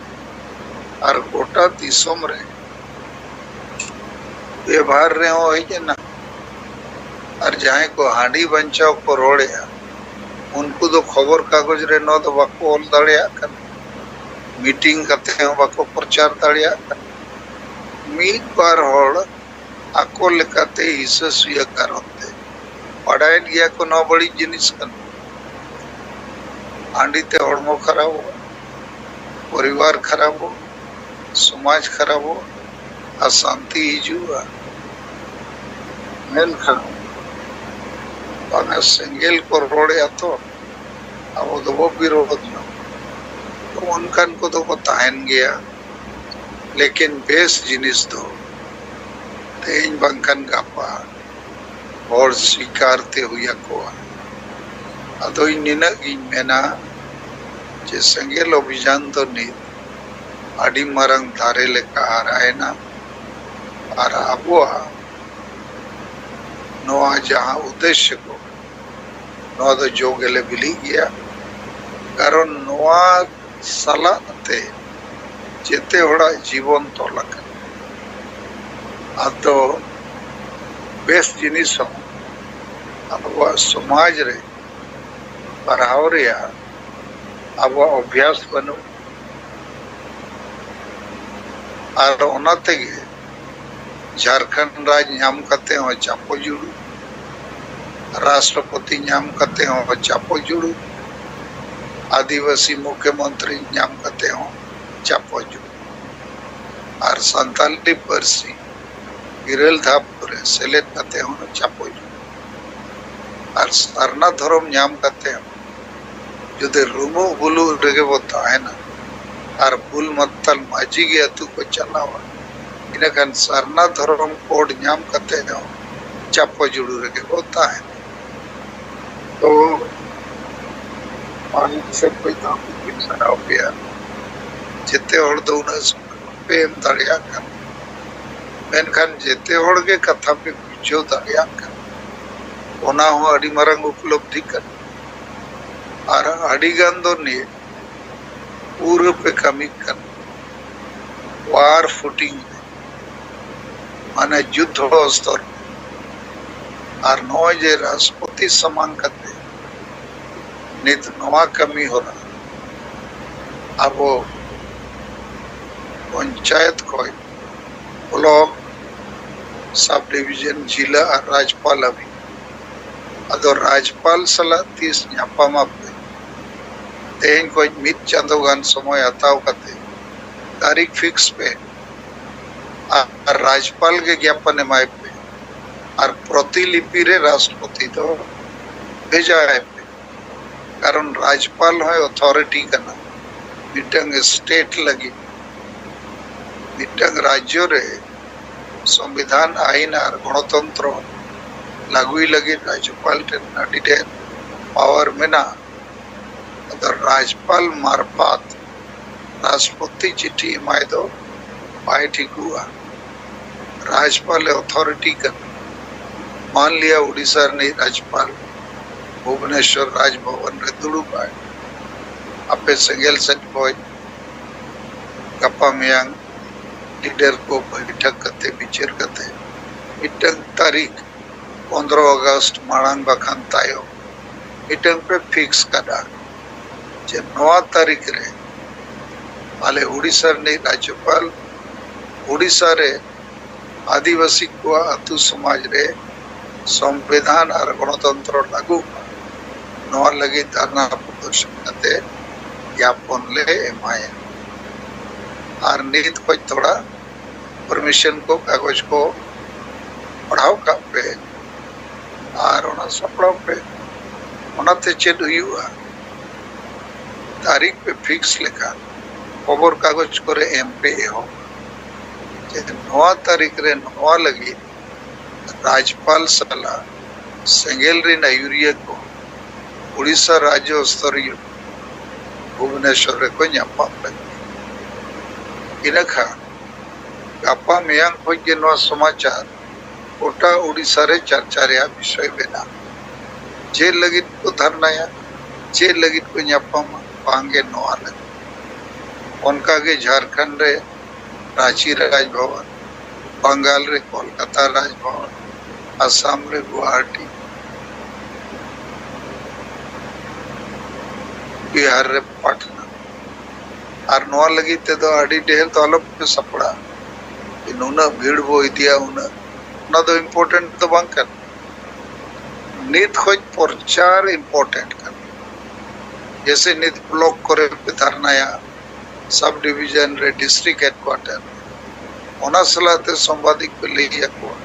ᱟᱨ ᱜᱚᱴᱟ ᱫᱤᱥᱚᱢ ᱨᱮ ᱵᱮᱵᱷᱟᱨ ᱨᱮᱦᱚᱸ ᱦᱮᱡ ᱮᱱᱟ᱾ ᱟᱨ ᱡᱟᱦᱟᱸᱭ ᱠᱚ ᱦᱟᱺᱰᱤ ᱵᱟᱧᱪᱟᱣ ᱠᱚ ᱨᱚᱲᱮᱜᱼᱟ, ᱩᱱᱠᱩ ᱫᱚ ᱠᱷᱚᱵᱚᱨ ᱠᱟᱜᱚᱡᱽ ᱨᱮ ᱱᱚᱣᱟ ᱫᱚ ᱵᱟᱠᱚ ᱚᱞ ᱫᱟᱲᱮᱭᱟᱜ ᱠᱟᱱᱟ, ᱢᱤᱴᱤᱝ ᱠᱟᱛᱮ ᱦᱚᱸ ᱵᱟᱠᱚ ᱯᱨᱚᱪᱟᱨ ᱫᱟᱲᱮᱭᱟᱜ ᱠᱟᱱᱟ᱾ ᱢᱤᱫ ᱵᱟᱨ ᱦᱚᱲ ᱟᱠᱚ ᱞᱮᱠᱟᱛᱮ ᱦᱤᱥᱟᱹ ᱥᱩᱭᱟᱹ ᱠᱟᱨᱚᱱ ᱛᱮ ᱵᱟᱰᱟᱭᱮᱫ ᱜᱮᱭᱟ ᱠᱚ ᱱᱚᱣᱟ ᱵᱟᱹᱲᱤᱡ ᱡᱤᱱᱤᱥ ᱠᱟᱱᱟ, ᱦᱟᱺᱰᱤ ᱛᱮ ᱦᱚᱲᱢᱚ ᱠᱷᱟᱨᱟᱯᱚᱜᱼᱟ᱾ ᱯᱚᱨᱤᱵᱟᱨ ᱠᱷᱟᱨᱟᱯᱚᱜ, ᱥᱚᱢᱟᱡᱽ ᱠᱷᱟᱨᱟᱯᱚᱜ, ᱚᱥᱟᱱᱛᱤ ᱦᱤᱡᱩᱜᱼᱟ᱾ ᱢᱮᱱᱠᱷᱟᱱ ᱵᱟᱝᱟ, ᱥᱮᱸᱜᱮᱞ ᱠᱚ ᱨᱚᱲᱮᱫᱼᱟ ᱛᱚ, ᱟᱵᱚ ᱫᱚᱵᱚ ᱵᱤᱨᱳᱫᱷ ᱧᱚᱜ᱾ ᱛᱚ ᱚᱱᱠᱟᱱ ᱠᱚᱫᱚ ᱠᱚ ᱛᱟᱦᱮᱱ ᱜᱮᱭᱟ, ᱞᱮᱠᱤᱱ ᱵᱮᱥ ᱡᱤᱱᱤᱥ ᱫᱚ ᱛᱮᱦᱮᱧ ᱵᱟᱝᱠᱷᱟᱱ ᱜᱟᱯᱟ ᱦᱚᱲ ᱥᱤᱠᱟᱨ ᱛᱮ ᱦᱩᱭ ᱟᱠᱚᱣᱟ᱾ ᱟᱫᱚ ᱤᱧ ᱱᱤᱱᱟᱹᱜ ᱜᱤᱧ ᱢᱮᱱᱟ ᱡᱮ ᱥᱮᱸᱜᱮᱞ ᱚᱵᱷᱤᱡᱟᱱ ᱫᱚ ᱱᱤᱛ ᱟᱹᱰᱤ ᱢᱟᱨᱟᱝ ᱫᱟᱨᱮ ᱞᱮᱠᱟ ᱦᱟᱨᱟᱭᱮᱱᱟ, ᱟᱨ ᱟᱵᱚᱣᱟᱜ ᱱᱚᱣᱟ ᱡᱟᱦᱟᱸ ᱩᱫᱽᱫᱮᱥᱥᱚ ᱠᱚ, ᱱᱚᱣᱟ ᱫᱚ ᱡᱚ ᱜᱮᱞᱮ ᱵᱤᱞᱤᱜ ᱜᱮᱭᱟ᱾ ᱠᱟᱨᱚᱱ ᱱᱚᱣᱟ ᱥᱟᱞᱟᱜ ᱛᱮ ᱡᱮᱛᱮ ᱦᱚᱲᱟᱜ ᱡᱤᱵᱚᱱ ᱛᱚᱞ ᱟᱠᱟᱱᱟ᱾ ᱟᱫᱚ ᱵᱮᱥ ᱡᱤᱱᱤᱥ ᱦᱚᱸ ᱟᱵᱚᱣᱟᱜ ᱥᱚᱢᱟᱡᱽ ᱨᱮ ᱯᱟᱲᱦᱟᱣ ᱨᱮᱭᱟᱜ ᱟᱵᱚᱣᱟᱜ ᱚᱵᱷᱭᱟᱥ ᱵᱟᱹᱱᱩᱜ, ᱟᱨ ᱚᱱᱟ ᱛᱮᱜᱮ ᱡᱷᱟᱨᱠᱷᱚᱸᱰ ᱨᱟᱡᱽ ᱧᱟᱢ ᱠᱟᱛᱮ ᱦᱚᱸ ᱪᱟᱯᱚ ᱡᱩᱲᱩ, ᱨᱟᱥᱴᱨᱚᱯᱚᱛᱤ ᱧᱟᱢ ᱠᱟᱛᱮ ᱦᱚᱸ ᱪᱟᱯᱚ ᱡᱩᱲᱩ, ᱟᱹᱫᱤᱵᱟᱹᱥᱤ ᱢᱩᱠᱷᱭᱚᱢᱚᱱᱛᱨᱤ ᱧᱟᱢ ᱠᱟᱛᱮ ᱦᱚᱸ ᱪᱟᱯᱚ ᱡᱩᱲᱩ, ᱟᱨ ᱥᱟᱱᱛᱟᱞᱤ ᱯᱟᱹᱨᱥᱤ ᱤᱨᱟᱹᱞ ᱫᱷᱟᱯ ᱨᱮ ᱥᱮᱞᱮᱫ ᱠᱟᱛᱮ ᱦᱚᱸ ᱪᱟᱯᱚ ᱡᱩᱲᱩ, ᱟᱨ ᱥᱟᱨᱱᱟ ᱫᱷᱚᱨᱚᱢ ᱧᱟᱢ ᱠᱟᱛᱮ ᱦᱚᱸ ᱡᱩᱫᱤ ᱨᱩᱢᱩᱜ ᱵᱩᱞᱩᱜ ᱨᱮᱜᱮ ᱵᱚ ᱛᱟᱦᱮᱱᱟ ᱟᱨ ᱵᱩᱞ ᱢᱟᱛᱟᱞ ᱢᱟᱹᱡᱷᱤ ᱜᱮ ᱟᱹᱛᱩ ᱠᱚ ᱪᱟᱞᱟᱣᱟ, ᱤᱱᱟᱹᱠᱷᱟᱱ ᱥᱟᱨᱱᱟ ᱫᱷᱚᱨᱚᱢ ᱠᱳᱰ ᱧᱟᱢ ᱠᱟᱛᱮ ᱦᱚᱸ ᱪᱟᱯᱚ ᱡᱩᱲᱩ ᱨᱮᱜᱮ ᱵᱚ ᱛᱟᱦᱮᱱᱟ᱾ ᱛᱚ ᱟᱹᱞᱤᱧ ᱥᱮᱫ ᱠᱷᱚᱱ ᱫᱚ ᱟᱹᱵᱤᱱ ᱥᱟᱨᱦᱟᱣ ᱯᱮᱭᱟ, ᱡᱮᱛᱮ ᱦᱚᱲ ᱫᱚ ᱩᱱᱟᱹᱜ ᱥᱚᱢᱚᱭ ᱵᱟᱯᱮ ᱮᱢ ᱫᱟᱲᱮᱭᱟᱜ ᱠᱟᱱᱟ, ᱢᱮᱱᱠᱷᱟᱱ ᱡᱮᱛᱮ ᱦᱚᱲ ᱜᱮ ᱠᱟᱛᱷᱟ ᱯᱮ ᱵᱩᱡᱷᱟᱹᱣ ᱫᱟᱲᱮᱭᱟᱜ ᱠᱟᱱᱟ, ᱚᱱᱟ ᱦᱚᱸ ᱟᱹᱰᱤ ᱢᱟᱨᱟᱝ ᱩᱯᱞᱚᱵᱽᱫᱷᱤ ᱠᱟᱱᱟ᱾ ᱟᱨ ᱟᱹᱰᱤ ᱜᱟᱱ ᱫᱚ ᱱᱤᱭᱟᱹ ᱯᱩᱨᱟᱹ ᱯᱮ ᱠᱟᱹᱢᱤ ᱠᱟᱱᱟ ᱣᱟᱨ ᱯᱷᱩᱴᱤᱝ ᱨᱮ, ᱢᱟᱱᱮ ᱡᱩᱫᱽᱫᱷᱚ ᱚᱥᱛᱚᱨ᱾ ᱟᱨ ᱱᱚᱜᱼᱚᱭ ᱡᱮ ᱨᱟᱥᱴᱨᱚᱯᱚᱛᱤ ᱥᱟᱢᱟᱝ ᱠᱟᱛᱮ ᱱᱤᱛ ᱱᱚᱣᱟ ᱠᱟᱹᱢᱤ ᱦᱚᱨᱟ ᱟᱵᱚ ᱯᱚᱧᱪᱟᱭᱮᱛ ᱠᱷᱚᱱ ᱵᱞᱚᱠ, ᱥᱟᱵ ᱰᱤᱵᱷᱤᱡᱚᱱ, ᱡᱤᱞᱟ ᱟᱨ ᱨᱟᱡᱽᱯᱟᱞ ᱦᱟᱹᱵᱤᱡ᱾ ᱟᱫᱚ ᱨᱟᱡᱽᱯᱟᱞ ᱥᱟᱞᱟᱜ ᱛᱤᱥ ᱧᱟᱯᱟᱢ ᱟᱯᱮ, ᱛᱮᱦᱮᱧ ᱠᱷᱚᱱ ᱢᱤᱫ ᱪᱟᱸᱫᱚ ᱜᱟᱱ ᱥᱚᱢᱚᱭ ᱦᱟᱛᱟᱣ ᱠᱟᱛᱮ ᱛᱟᱹᱨᱤᱠᱷ ᱯᱷᱤᱠᱥ ᱯᱮ ᱟᱨ ᱨᱟᱡᱽᱯᱟᱞ ᱜᱮ ᱜᱮᱭᱟᱯᱚᱱ ᱮᱢᱟᱭ ᱯᱮ ᱟᱨ ᱯᱨᱚᱛᱤᱞᱤᱯᱤ ᱨᱮ ᱨᱟᱥᱴᱨᱚᱯᱚᱛᱤ ᱫᱚ ᱵᱷᱮᱡᱟᱭ ᱯᱮ᱾ ᱠᱟᱨᱚᱱ ᱨᱟᱡᱽᱯᱟᱞ ᱦᱚᱸᱭ ᱚᱛᱷᱚᱨᱤᱴᱤ ᱠᱟᱱᱟ ᱢᱤᱫᱴᱟᱝ ᱥᱴᱮᱴ ᱞᱟᱹᱜᱤᱫ᱾ ᱢᱤᱫᱴᱟᱝ ᱨᱟᱡᱽᱡᱚ ᱨᱮ ᱥᱚᱝᱵᱤᱫᱷᱟᱱ, ᱟᱹᱭᱤᱱ ᱟᱨ ᱜᱚᱬᱚᱛᱚᱱᱛᱨᱚ ᱞᱟᱹᱜᱩᱭ ᱞᱟᱹᱜᱤᱫ ᱨᱟᱡᱽᱡᱚᱯᱟᱞ ᱴᱷᱮᱱ ᱟᱹᱰᱤ ᱰᱷᱮᱨ ᱯᱟᱣᱟᱨ ᱢᱮᱱᱟᱜᱼᱟ᱾ ᱟᱫᱚ ᱨᱟᱡᱽᱯᱟᱞ ᱢᱟᱨᱯᱷᱟᱛ ᱨᱟᱥᱴᱨᱚᱯᱚᱛᱤ ᱪᱤᱴᱷᱤ ᱮᱢᱟᱭ ᱫᱚ ᱵᱟᱭ ᱴᱷᱤᱠᱚᱜᱼᱟ᱾ ᱨᱟᱡᱽᱯᱟᱞ ᱮ ᱚᱛᱷᱚᱨᱤᱴᱤ ᱠᱟᱱᱟ᱾ ᱢᱟᱱ ᱞᱤᱭᱟ ᱩᱰᱤᱥᱟ ᱨᱤᱱᱤᱡ ᱨᱟᱡᱽᱯᱟᱞ ᱵᱷᱩᱵᱽᱱᱮᱥᱣᱚᱨ ᱨᱟᱡᱽ ᱵᱷᱚᱵᱚᱱ ᱨᱮ ᱫᱩᱲᱩᱵ ᱟᱭ᱾ ᱟᱯᱮ ᱥᱮᱸᱜᱮᱞ ᱥᱮᱫ ᱠᱷᱚᱱ ᱜᱟᱯᱟ ᱢᱮᱭᱟᱝ ᱞᱤᱰᱟᱨ ᱠᱚ ᱵᱟᱹᱭᱴᱷᱟᱹᱠ ᱠᱟᱛᱮ, ᱵᱤᱪᱟᱹᱨ ᱠᱟᱛᱮ ᱢᱤᱫᱴᱟᱝ ᱛᱟᱹᱨᱤᱠᱷ ᱯᱚᱱᱫᱽᱨᱚ ᱟᱜᱚᱥᱴ ᱢᱟᱲᱟᱝ ᱵᱟᱠᱷᱟᱱ ᱛᱟᱭᱚᱢ ᱢᱤᱫᱴᱟᱝ ᱯᱮ ᱯᱷᱤᱠᱥ ᱠᱟᱫᱟ ᱡᱮ ᱱᱚᱣᱟ ᱛᱟᱹᱨᱤᱠᱷ ᱨᱮ ᱟᱞᱮ ᱩᱰᱤᱥᱟ ᱨᱤᱱᱤᱡ ᱨᱟᱡᱽᱡᱚᱯᱟᱞ ᱩᱰᱤᱥᱟ ᱨᱮ ᱟᱹᱫᱤᱵᱟᱹᱥᱤ ᱠᱚᱣᱟᱜ ᱟᱹᱛᱩ ᱥᱚᱢᱟᱡᱽ ᱨᱮ ᱥᱚᱝᱵᱤᱫᱷᱟᱱ ᱟᱨ ᱜᱚᱬᱚᱛᱚᱱᱛᱨᱚ ᱞᱟᱹᱜᱩᱜ ᱢᱟ, ᱱᱚᱣᱟ ᱞᱟᱹᱜᱤᱫ ᱫᱷᱟᱨᱱᱟ ᱯᱨᱚᱫᱚᱨᱥᱚᱱ ᱠᱟᱛᱮ ᱜᱮᱭᱟᱯᱚᱱ ᱞᱮ ᱮᱢᱟᱭᱟ᱾ ᱟᱨ ᱱᱤᱛ ᱠᱷᱚᱱ ᱛᱷᱚᱲᱟ ᱯᱟᱨᱢᱤᱥᱚᱱ ᱠᱚ, ᱠᱟᱜᱚᱡᱽ ᱠᱚ ᱯᱟᱲᱦᱟᱣ ᱠᱟᱜ ᱯᱮ ᱟᱨ ᱚᱱᱟ ᱥᱟᱯᱲᱟᱣ ᱯᱮ᱾ ᱚᱱᱟᱛᱮ ᱪᱮᱫ ᱦᱩᱭᱩᱜᱼᱟ? ᱛᱟᱹᱨᱤᱠᱷ ᱯᱮ ᱯᱷᱤᱠᱥ ᱞᱮᱠᱷᱟᱱ ᱠᱷᱚᱵᱚᱨ ᱠᱟᱜᱚᱡᱽ ᱠᱚᱨᱮ ᱮᱢ ᱯᱮ ᱮᱦᱚᱵ ᱡᱮ ᱱᱚᱣᱟ ᱛᱟᱹᱨᱤᱠᱷ ᱨᱮ ᱱᱚᱣᱟ ᱞᱟᱹᱜᱤᱫ ᱨᱟᱡᱽᱯᱟᱞ ᱥᱟᱞᱟᱜ ᱥᱮᱸᱜᱮᱞ ᱨᱤᱱ ᱟᱹᱭᱩᱨᱤᱭᱟᱹ ᱠᱚ ᱩᱲᱤᱥᱥᱟ ᱨᱟᱡᱽᱡᱚ ᱥᱛᱚᱨᱤᱭᱚ ᱵᱷᱩᱵᱽᱱᱮᱥᱣᱚᱨ ᱨᱮᱠᱚ ᱧᱟᱯᱟᱢ ᱞᱟᱹᱜᱤᱫ᱾ ᱤᱱᱟᱹᱠᱷᱟᱱ ᱜᱟᱯᱟ ᱢᱮᱭᱟᱝ ᱠᱷᱚᱱ ᱜᱮ ᱱᱚᱣᱟ ᱥᱚᱢᱟᱪᱟᱨ ᱜᱚᱴᱟ ᱩᱲᱤᱥᱥᱟ ᱨᱮ ᱪᱟᱨᱪᱟ ᱨᱮᱭᱟᱜ ᱵᱤᱥᱚᱭ ᱵᱮᱱᱟᱜᱼᱟ᱾ ᱪᱮᱫ ᱞᱟᱹᱜᱤᱫ ᱠᱚ ᱫᱷᱟᱨᱱᱟᱭᱟ, ᱪᱮᱫ ᱞᱟᱹᱜᱤᱫ ᱠᱚ ᱧᱟᱯᱟᱢᱟ? ᱵᱟᱝᱜᱮ ᱱᱚᱣᱟ ᱞᱟᱹᱜᱤᱫ᱾ ᱚᱱᱠᱟᱜᱮ ᱡᱷᱟᱲᱠᱷᱚᱸᱰ ᱨᱮ ᱨᱟᱸᱪᱤ ᱨᱟᱡᱽ ᱵᱷᱚᱵᱚᱱ, ᱵᱟᱝᱜᱟᱞ ᱨᱮ ᱠᱳᱞᱠᱟᱛᱟ ᱨᱟᱡᱽ ᱵᱷᱚᱵᱚᱱ, ᱟᱥᱟᱢ ᱨᱮ ᱜᱩᱣᱟᱦᱟᱴᱤ, ᱵᱤᱦᱟᱨ ᱨᱮ ᱯᱟᱴᱱᱟ᱾ ᱟᱨ ᱱᱚᱣᱟ ᱞᱟᱹᱜᱤᱫ ᱛᱮᱫᱚ ᱟᱹᱰᱤ ᱰᱷᱮᱨ ᱫᱚ ᱟᱞᱚᱯᱮ ᱥᱟᱯᱲᱟᱜᱼᱟ᱾ ᱱᱩᱱᱟᱹᱜ ᱵᱷᱤᱲ ᱵᱚ ᱤᱫᱤᱭᱟ, ᱩᱱᱟᱹᱜ, ᱚᱱᱟ ᱫᱚ ᱤᱢᱯᱚᱨᱴᱮᱱᱴ ᱫᱚ ᱵᱟᱝ ᱠᱟᱱᱟ᱾ ᱱᱤᱛ ᱠᱷᱚᱱ ᱯᱨᱚᱪᱟᱨ ᱤᱢᱯᱚᱨᱴᱮᱱᱴ ᱠᱟᱱᱟ᱾ ᱡᱮᱥᱮ ᱱᱤᱛ ᱵᱞᱚᱠ ᱠᱚᱨᱮ ᱯᱮ ᱫᱷᱟᱨᱱᱟᱭᱟ, ᱥᱟᱵ ᱰᱤᱵᱤᱡᱚᱱ ᱨᱮ, ᱰᱤᱥᱴᱨᱤᱠᱴ ᱦᱮᱰᱠᱩᱣᱟᱴᱟᱨ, ᱚᱱᱟ ᱥᱟᱞᱟᱜ ᱛᱮ ᱥᱟᱢᱵᱟᱫᱤᱠ ᱯᱮ ᱞᱟᱹᱭ ᱟᱠᱚᱣᱟ,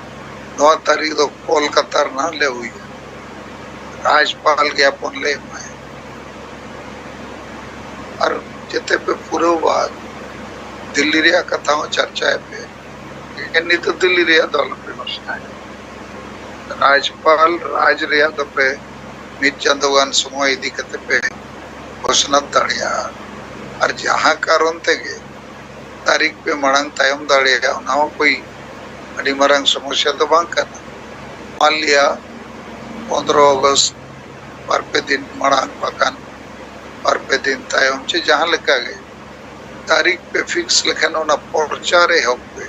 ᱱᱚᱣᱟ ᱛᱟᱹᱨᱤᱠᱷ ᱫᱚ ᱠᱳᱞᱠᱟᱛᱟ ᱨᱮᱱᱟᱜ ᱞᱮ ᱦᱩᱭᱟ, ᱨᱟᱡᱽᱯᱟᱞ ᱜᱮ ᱟᱵᱚᱱ ᱞᱮ ᱮᱢᱟᱭᱟ᱾ ᱟᱨ ᱡᱮᱛᱮ ᱯᱮ ᱯᱩᱨᱟᱹᱣ ᱵᱟᱫ ᱫᱤᱞᱞᱤ ᱨᱮᱭᱟᱜ ᱠᱟᱛᱷᱟ ᱦᱚᱸ ᱪᱟᱨᱪᱟᱭ ᱯᱮ᱾ ᱮᱠᱮᱱ ᱱᱤᱛᱚᱜ ᱫᱤᱞᱞᱤ ᱨᱮᱭᱟᱜ ᱫᱚ ᱟᱞᱚᱯᱮ ᱜᱷᱳᱥᱱᱟᱭᱟ᱾ ᱨᱟᱡᱽᱯᱟᱞ ᱨᱟᱡᱽ ᱨᱮᱭᱟᱜ ᱫᱚᱯᱮ ᱢᱤᱫ ᱪᱟᱸᱫᱳ ᱜᱟᱱ ᱥᱚᱢᱚᱭ ᱤᱫᱤ ᱠᱟᱛᱮ ᱯᱮ ᱜᱷᱳᱥᱱᱟ ᱫᱟᱲᱮᱭᱟᱜᱼᱟ᱾ ᱟᱨ ᱡᱟᱦᱟᱸ ᱠᱟᱨᱚᱱ ᱛᱮᱜᱮ ᱛᱟᱹᱨᱤᱠᱷ ᱯᱮ ᱢᱟᱲᱟᱝ ᱛᱟᱭᱚᱢ ᱫᱟᱲᱮᱭᱟᱜᱼᱟ, ᱚᱱᱟ ᱦᱚᱸ ᱠᱳᱭ ᱟᱹᱰᱤ ᱢᱟᱨᱟᱝ ᱥᱚᱢᱚᱥᱥᱟ ᱫᱚ ᱵᱟᱝ ᱠᱟᱱᱟ᱾ ᱢᱟᱱ ᱞᱤᱭᱟ ᱯᱚᱱᱫᱽᱨᱚ ᱟᱜᱚᱥᱴ ᱵᱟᱨ ᱯᱮ ᱫᱤᱱ ᱢᱟᱲᱟᱝ, ᱵᱟᱠᱷᱟᱱ ᱵᱟᱨ ᱯᱮ ᱫᱤᱱ ᱛᱟᱭᱚᱢ, ᱪᱮ ᱡᱟᱦᱟᱸ ᱞᱮᱠᱟ ᱜᱮ ᱛᱟᱹᱨᱤᱠᱷ ᱯᱮ ᱯᱷᱤᱠᱥ ᱞᱮᱠᱷᱟᱱ, ᱚᱱᱟ ᱯᱨᱚᱪᱟᱨ ᱮᱦᱚᱵ ᱯᱮ᱾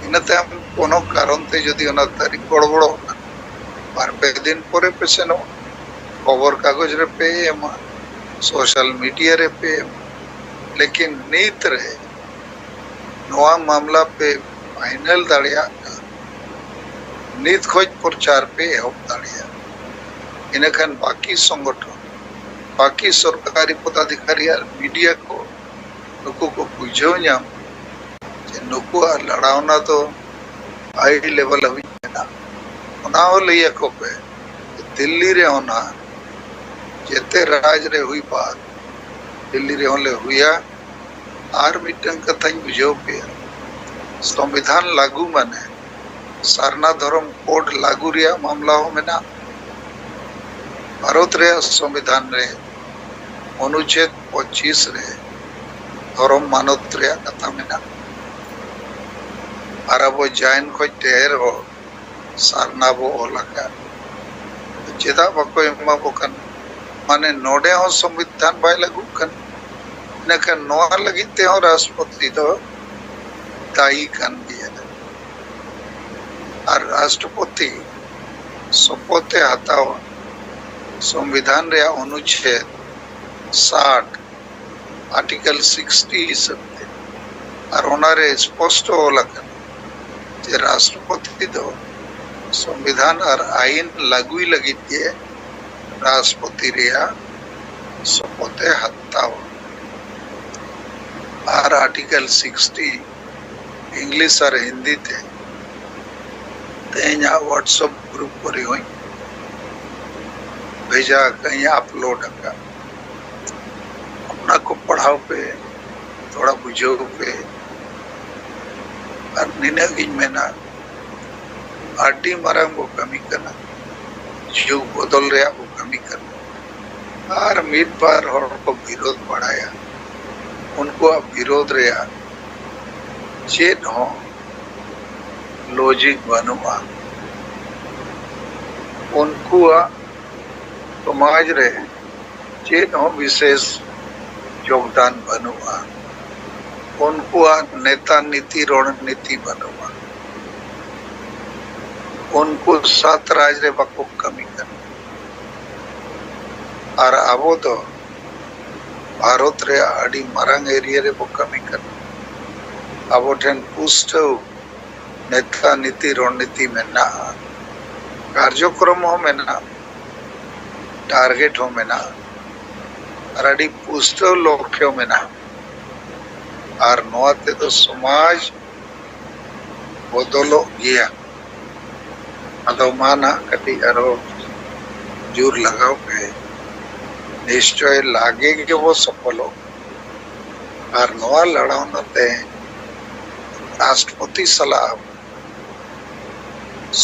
ᱤᱱᱟᱹ ᱛᱟᱭᱚᱢ ᱠᱳᱱᱳ ᱠᱟᱨᱚᱱ ᱛᱮ ᱡᱩᱫᱤ ᱚᱱᱟ ᱛᱟᱹᱨᱤᱠᱷ ᱜᱚᱲᱵᱚᱲᱚᱜ ᱠᱟᱱᱟ, ᱵᱟᱨ ᱯᱮ ᱫᱤᱱ ᱯᱚᱨᱮ ᱯᱮ ᱥᱮᱱᱚᱜᱼᱟ, ᱠᱷᱚᱵᱚᱨ ᱠᱟᱜᱚᱡᱽ ᱨᱮᱯᱮ ᱮᱢᱟ, ᱥᱳᱥᱟᱞ ᱢᱤᱰᱤᱭᱟ ᱨᱮᱯᱮ ᱮᱢᱟ, ᱞᱮᱠᱤᱱ ᱱᱤᱛ ᱨᱮ ᱱᱚᱣᱟ ᱢᱟᱢᱞᱟ ᱯᱮ ᱯᱷᱟᱭᱱᱮᱞ ᱫᱟᱲᱮᱭᱟᱜ ᱠᱷᱟᱱ, ᱱᱤᱛ ᱠᱷᱚᱡ ᱯᱨᱚᱪᱟᱨ ᱯᱮ ᱮᱦᱚᱵ ᱫᱟᱲᱮᱭᱟᱜᱼᱟ᱾ ᱤᱱᱟᱹᱠᱷᱟᱱ ᱵᱟᱹᱠᱤ ᱥᱚᱝᱜᱚᱴᱷᱚᱱ, ᱵᱟᱹᱠᱤ ᱥᱚᱨᱠᱟᱨᱤ ᱯᱚᱫᱟᱫᱷᱤᱠᱟᱨᱤ ᱟᱨ ᱢᱤᱰᱤᱭᱟ ᱠᱚ, ᱱᱩᱠᱩ ᱠᱚ ᱵᱩᱡᱷᱟᱹᱣ ᱧᱟᱢ ᱡᱮ ᱱᱩᱠᱩᱣᱟᱜ ᱞᱟᱲᱟᱣᱱᱟ ᱫᱚ ᱦᱟᱭ ᱞᱮᱵᱮᱞ ᱦᱟᱹᱵᱤᱡ ᱢᱮᱱᱟᱜᱼᱟ᱾ ᱚᱱᱟ ᱦᱚᱸ ᱞᱟᱹᱭ ᱟᱠᱚ ᱯᱮ, ᱫᱤᱞᱞᱤ ᱨᱮᱦᱚᱸ ᱱᱟᱦᱟᱜ ᱡᱮᱛᱮ ᱨᱟᱡᱽ ᱨᱮ ᱦᱩᱭ ᱵᱟᱫ ᱫᱤᱞᱞᱤ ᱨᱮᱦᱚᱸ ᱞᱮ ᱦᱩᱭᱟ᱾ ᱟᱨ ᱢᱤᱫᱴᱟᱝ ᱠᱟᱛᱷᱟᱧ ᱵᱩᱡᱷᱟᱹᱣ ᱯᱮᱭᱟ, ᱥᱚᱝᱵᱤᱫᱷᱟᱱ ᱞᱟᱹᱜᱩ ᱢᱟᱱᱮ ᱥᱟᱨᱱᱟ ᱫᱷᱚᱨᱚᱢ ᱠᱳᱰ ᱞᱟᱹᱜᱩ ᱨᱮᱭᱟᱜ ᱢᱟᱢᱞᱟ ᱦᱚᱸ ᱢᱮᱱᱟᱜᱼᱟ᱾ ᱵᱷᱟᱨᱚᱛ ᱨᱮᱭᱟᱜ ᱥᱚᱝᱵᱤᱫᱷᱟᱱ ᱨᱮ ᱚᱱᱩᱪᱷᱮᱫ ᱯᱚᱸᱪᱤᱥ ᱨᱮ ᱫᱷᱚᱨᱚᱢ ᱢᱟᱱᱚᱛ ᱨᱮᱭᱟᱜ ᱠᱟᱛᱷᱟ ᱢᱮᱱᱟᱜᱼᱟ᱾ ᱟᱨ ᱟᱵᱚ ᱡᱟᱭᱱ ᱠᱷᱚᱡ ᱰᱷᱮᱨ ᱦᱚᱲ ᱥᱟᱨᱱᱟ ᱵᱚ ᱚᱞ ᱟᱠᱟᱫ, ᱪᱮᱫᱟᱜ ᱵᱟᱠᱚ ᱮᱢᱟ ᱵᱚ ᱠᱟᱱᱟ? ᱢᱟᱱᱮ ᱱᱚᱰᱮ ᱦᱚᱸ ᱥᱚᱝᱵᱤᱫᱷᱟᱱ ᱵᱟᱭ ᱞᱟᱹᱜᱩᱜ ᱠᱟᱱᱟ᱾ ᱤᱱᱟᱹᱠᱷᱟᱱ ᱱᱚᱣᱟ ᱞᱟᱹᱜᱤᱫ ᱛᱮᱦᱚᱸ ᱨᱟᱥᱴᱨᱚᱯᱚᱛᱤ ᱫᱚ ᱫᱟᱭᱤ ᱠᱟᱱ ᱜᱮᱭᱟ᱾ ᱟᱨ ᱨᱟᱥᱴᱨᱚᱯᱚᱛᱤ ᱥᱚᱯᱚᱛ ᱮ ᱦᱟᱛᱟᱣᱟ ᱥᱚᱝᱵᱤᱫᱷᱟᱱ ᱨᱮᱭᱟᱜ ᱚᱱᱩᱪᱷᱮᱫ ᱥᱟᱴ, ᱟᱨᱴᱤᱠᱮᱞ ᱥᱤᱠᱥᱴᱤ ᱦᱤᱥᱟᱹᱵ ᱛᱮ᱾ ᱟᱨ ᱚᱱᱟᱨᱮ ᱥᱯᱚᱥᱴᱚ ᱚᱞ ᱟᱠᱟᱱᱟ ᱡᱮ ᱨᱟᱥᱴᱨᱚᱯᱚᱛᱤ ᱫᱚ ᱥᱚᱝᱵᱤᱫᱷᱟᱱ ᱟᱨ ᱟᱭᱤᱱ ᱞᱟᱹᱜᱩᱭ ᱞᱟᱹᱜᱤᱫ ᱜᱮ ᱨᱟᱥᱴᱨᱚᱯᱚᱛᱤ ᱨᱮᱭᱟᱜ ᱥᱚᱯᱚᱛ ᱮ ᱦᱟᱛᱟᱣᱟ᱾ ᱟᱨ ᱟᱨᱴᱤᱠᱮᱞ ᱥᱤᱠᱥᱴᱤ ᱤᱝᱞᱤᱥ ᱟᱨ ᱦᱤᱱᱫᱤ ᱛᱮ ᱛᱮᱦᱮᱧᱟᱜ WhatsApp ᱜᱨᱩᱯ ᱠᱚᱨᱮ ᱦᱚᱸᱧ ᱵᱷᱮᱡᱟ ᱟᱠᱟᱫ, ᱟᱯᱞᱳᱰ ᱟᱠᱟᱫ᱾ ᱚᱱᱟ ᱠᱚ ᱯᱟᱲᱦᱟᱣ ᱯᱮ, ᱛᱷᱚᱲᱟ ᱵᱩᱡᱷᱟᱹᱣ ᱯᱮ᱾ ᱟᱨ ᱱᱤᱱᱟᱹᱜ ᱜᱤᱧ ᱢᱮᱱᱟ, ᱟᱹᱰᱤ ᱢᱟᱨᱟᱝ ᱵᱚ ᱠᱟᱹᱢᱤ ᱠᱟᱱᱟ, ᱡᱩᱜᱽ ᱵᱚᱫᱚᱞ ᱨᱮᱭᱟᱜ ᱵᱚ ᱠᱟᱹᱢᱤ ᱠᱟᱱᱟ᱾ ᱟᱨ ᱢᱤᱫ ᱵᱟᱨ ᱦᱚᱲ ᱠᱚ ᱵᱤᱨᱳᱫ ᱵᱟᱲᱟᱭᱟ, ᱩᱱᱠᱩᱣᱟᱜ ᱵᱤᱨᱳᱫ ᱨᱮᱭᱟᱜ ᱪᱮᱫ ᱦᱚᱸ ᱞᱚᱡᱤᱠ ᱵᱟᱹᱱᱩᱜᱼᱟ᱾ ᱩᱱᱠᱩᱣᱟᱜ ᱥᱚᱢᱟᱡᱽ ᱨᱮ ᱪᱮᱫ ᱦᱚᱸ ᱵᱤᱥᱮᱥ ᱡᱳᱜᱽᱫᱟᱱ ᱵᱟᱹᱱᱩᱜᱼᱟ᱾ ᱩᱱᱠᱩᱣᱟᱜ ᱱᱮᱛᱟ ᱱᱤᱛᱤ ᱨᱚᱬᱱᱤᱛᱤ ᱵᱟᱹᱱᱩᱜᱼᱟ᱾ ᱩᱱᱠᱩ ᱥᱟᱛ ᱨᱟᱡᱽ ᱨᱮ ᱵᱟᱠᱚ ᱠᱟᱹᱢᱤ ᱠᱟᱱᱟ᱾ ᱟᱨ ᱟᱵᱚ ᱫᱚ ᱵᱷᱟᱨᱚᱛ ᱨᱮᱭᱟᱜ ᱟᱹᱰᱤ ᱢᱟᱨᱟᱝ ᱮᱨᱤᱭᱟ ᱨᱮᱵᱚ ᱠᱟᱹᱢᱤ ᱠᱟᱱᱟ᱾ ᱟᱵᱚ ᱴᱷᱮᱱ ᱯᱩᱥᱴᱟᱹᱣ ᱱᱮᱛᱟ ᱱᱤᱛᱤ ᱨᱚᱬᱱᱤᱛᱤ ᱢᱮᱱᱟᱜᱼᱟ, ᱠᱟᱨᱡᱚᱠᱨᱚᱢ ᱦᱚᱸ ᱢᱮᱱᱟᱜᱼᱟ, ᱴᱟᱨᱜᱮᱴ ᱦᱚᱸ ᱢᱮᱱᱟᱜᱼᱟ, ᱟᱨ ᱟᱹᱰᱤ ᱯᱩᱥᱴᱟᱹᱣ ᱞᱚᱠᱠᱷᱭᱚ ᱢᱮᱱᱟᱜᱼᱟ᱾ ᱟᱨ ᱱᱚᱣᱟ ᱛᱮᱫᱚ ᱥᱚᱢᱟᱡᱽ ᱵᱚᱫᱚᱞᱚᱜ ᱜᱮᱭᱟ᱾ ᱟᱫᱚ ᱢᱟ ᱱᱟᱦᱟᱜ ᱠᱟᱹᱴᱤᱡ ᱟᱨᱦᱚᱸ ᱡᱳᱨ ᱞᱟᱜᱟᱣ ᱯᱮ, ᱱᱤᱥᱪᱚᱭ ᱞᱟᱜᱮ ᱜᱮᱵᱚ ᱥᱚᱯᱷᱚᱞᱚᱜ᱾ ᱟᱨ ᱱᱚᱣᱟ ᱞᱟᱲᱟᱣᱱᱟ ᱛᱮ ᱨᱟᱥᱴᱨᱚᱯᱚᱛᱤ ᱥᱟᱞᱟᱜ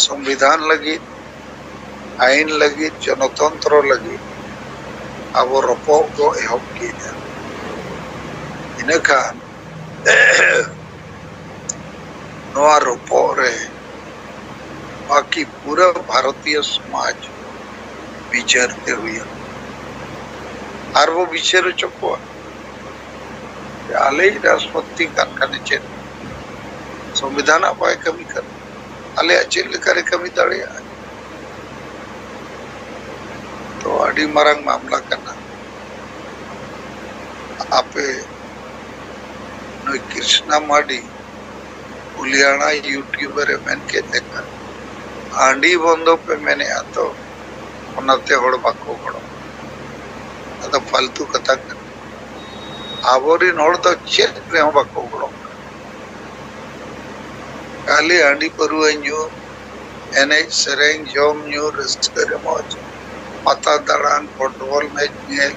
ᱥᱚᱝᱵᱤᱫᱷᱟᱱ ᱞᱟᱹᱜᱤᱫ, ᱟᱹᱭᱤᱱ ᱞᱟᱹᱜᱤᱫ, ᱡᱚᱱᱚᱛᱚᱱᱛᱨᱚ ᱞᱟᱹᱜᱤᱫ ᱟᱵᱚ ᱨᱚᱯᱚᱜ ᱵᱚ ᱮᱦᱚᱵ ᱠᱮᱫᱟ᱾ ᱤᱱᱟᱹᱠᱷᱟᱱ ᱱᱚᱣᱟ ᱨᱚᱯᱚᱜ ᱨᱮ ᱵᱟᱹᱠᱤ ᱯᱩᱨᱟᱹ ᱵᱷᱟᱨᱚᱛᱤᱭᱚ ᱥᱚᱢᱟᱡᱽ ᱵᱤᱪᱟᱹᱨ ᱛᱮ ᱦᱩᱭᱩᱜ, ᱟᱨ ᱵᱚ ᱵᱤᱪᱟᱹᱨ ᱦᱚᱪᱚ ᱠᱚᱣᱟ᱾ ᱟᱞᱮᱭᱤᱡ ᱨᱟᱥᱴᱨᱚᱯᱚᱛᱤ ᱠᱟᱱ ᱠᱷᱟᱱᱮ ᱪᱮᱫ ᱥᱚᱝᱵᱤᱫᱷᱟᱱᱟᱜ ᱵᱟᱭ ᱠᱟᱹᱢᱤ ᱠᱟᱱᱟ, ᱟᱞᱮᱭᱟᱜ ᱪᱮᱫ ᱞᱮᱠᱟᱨᱮ ᱠᱟᱹᱢᱤ ᱫᱟᱲᱮᱭᱟᱜᱼᱟ? ᱛᱚ ᱟᱹᱰᱤ ᱢᱟᱨᱟᱝ ᱢᱟᱢᱞᱟ ᱠᱟᱱᱟ᱾ ᱟᱯᱮ ᱱᱩᱭ ᱠᱨᱤᱥᱱᱟ ᱢᱟᱨᱰᱤ ᱦᱩᱞᱤᱭᱟᱱᱟ ᱭᱩᱴᱩᱵᱟᱨ ᱮ ᱢᱮᱱ ᱠᱮᱫ ᱞᱮᱠᱟ, ᱦᱟᱺᱰᱤ ᱵᱚᱱᱫᱚ ᱯᱮ ᱢᱮᱱᱮᱫᱼᱟ, ᱛᱚ ᱚᱱᱟᱛᱮ ᱦᱚᱲ ᱵᱟᱠᱚ ᱜᱚᱲᱚ᱾ ᱠᱟᱛᱷᱟ ᱫᱚ ᱯᱷᱟᱞᱛᱩ ᱠᱟᱛᱷᱟ ᱠᱟᱱᱟ᱾ ᱟᱵᱚᱨᱮᱱ ᱦᱚᱲ ᱫᱚ ᱪᱮᱫ ᱨᱮᱦᱚᱸ ᱵᱟᱠᱚ ᱜᱚᱲᱚᱜ ᱠᱟᱱᱟ᱾ ᱠᱷᱟᱹᱞᱤ ᱦᱟᱺᱰᱤ ᱯᱟᱹᱨᱣᱟᱹ ᱧᱩ, ᱮᱱᱮᱡ ᱥᱮᱨᱮᱧ, ᱡᱚᱢ ᱧᱩ, ᱨᱟᱹᱥᱠᱟᱹ ᱨᱚᱢᱚᱡᱽ, ᱯᱟᱛᱟ ᱫᱟᱬᱟᱱ, ᱯᱷᱩᱴᱵᱚᱞ ᱢᱮᱪ ᱧᱮᱞ,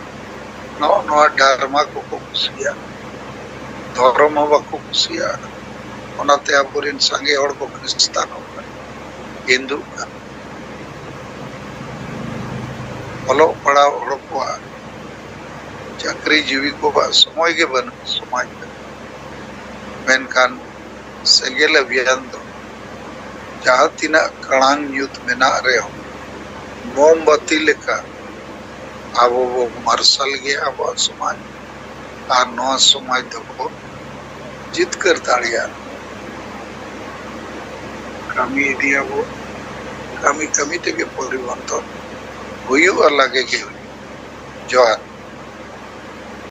ᱱᱚᱜᱼᱚ ᱱᱚᱣᱟ ᱰᱨᱟᱢᱟ ᱠᱚᱠᱚ ᱠᱩᱥᱤᱭᱟᱜᱼᱟ᱾ ᱫᱷᱚᱨᱚᱢ ᱦᱚᱸ ᱵᱟᱠᱚ ᱠᱩᱥᱤᱭᱟᱜᱼᱟ᱾ ᱚᱱᱟᱛᱮ ᱟᱵᱚᱨᱮᱱ ᱥᱟᱸᱜᱮ ᱦᱚᱲ ᱠᱚ ᱠᱷᱨᱤᱥᱛᱟᱱᱚᱜ ᱠᱟᱱᱟ, ᱦᱤᱱᱫᱩᱜ ᱠᱟᱱᱟ᱾ ᱚᱞᱚᱜ ᱯᱟᱲᱦᱟᱣ ᱦᱚᱲ ᱠᱚᱣᱟᱜ, ᱪᱟᱹᱠᱨᱤ ᱡᱤᱣᱤ ᱠᱚᱣᱟᱜ ᱥᱚᱢᱚᱭ ᱜᱮ ᱵᱟᱹᱱᱩᱜ ᱥᱚᱢᱟᱡᱽ ᱨᱮ᱾ ᱢᱮᱱᱠᱷᱟᱱ ᱥᱮᱸᱜᱮᱞ ᱚᱵᱷᱤᱭᱟᱱ ᱫᱚ ᱡᱟᱦᱟᱸ ᱛᱤᱱᱟᱹᱜ ᱠᱟᱲᱟᱝ ᱧᱩᱛ ᱢᱮᱱᱟᱜ ᱨᱮᱦᱚᱸ, ᱢᱳᱢᱵᱟᱛᱤ ᱞᱮᱠᱟ ᱟᱵᱚ ᱵᱚ ᱢᱟᱨᱥᱟᱞ ᱜᱮᱭᱟ ᱟᱵᱚᱣᱟᱜ ᱥᱚᱢᱟᱡᱽ, ᱟᱨ ᱱᱚᱣᱟ ᱥᱚᱢᱟᱡᱽ ᱫᱚᱵᱚ ᱡᱤᱛᱠᱟᱹᱨ ᱫᱟᱲᱮᱭᱟᱜᱼᱟ᱾ ᱠᱟᱹᱢᱤ ᱤᱫᱤᱭᱟᱵᱚ, ᱠᱟᱹᱢᱤ ᱠᱟᱹᱢᱤ ᱛᱮᱜᱮ ᱯᱚᱨᱤᱵᱚᱨᱛᱚᱱ ᱦᱩᱭᱩᱜᱼᱟ, ᱞᱟᱜᱮ ᱜᱮ ᱦᱩᱭᱩᱜᱼᱟ᱾ ᱡᱚᱦᱟᱨ᱾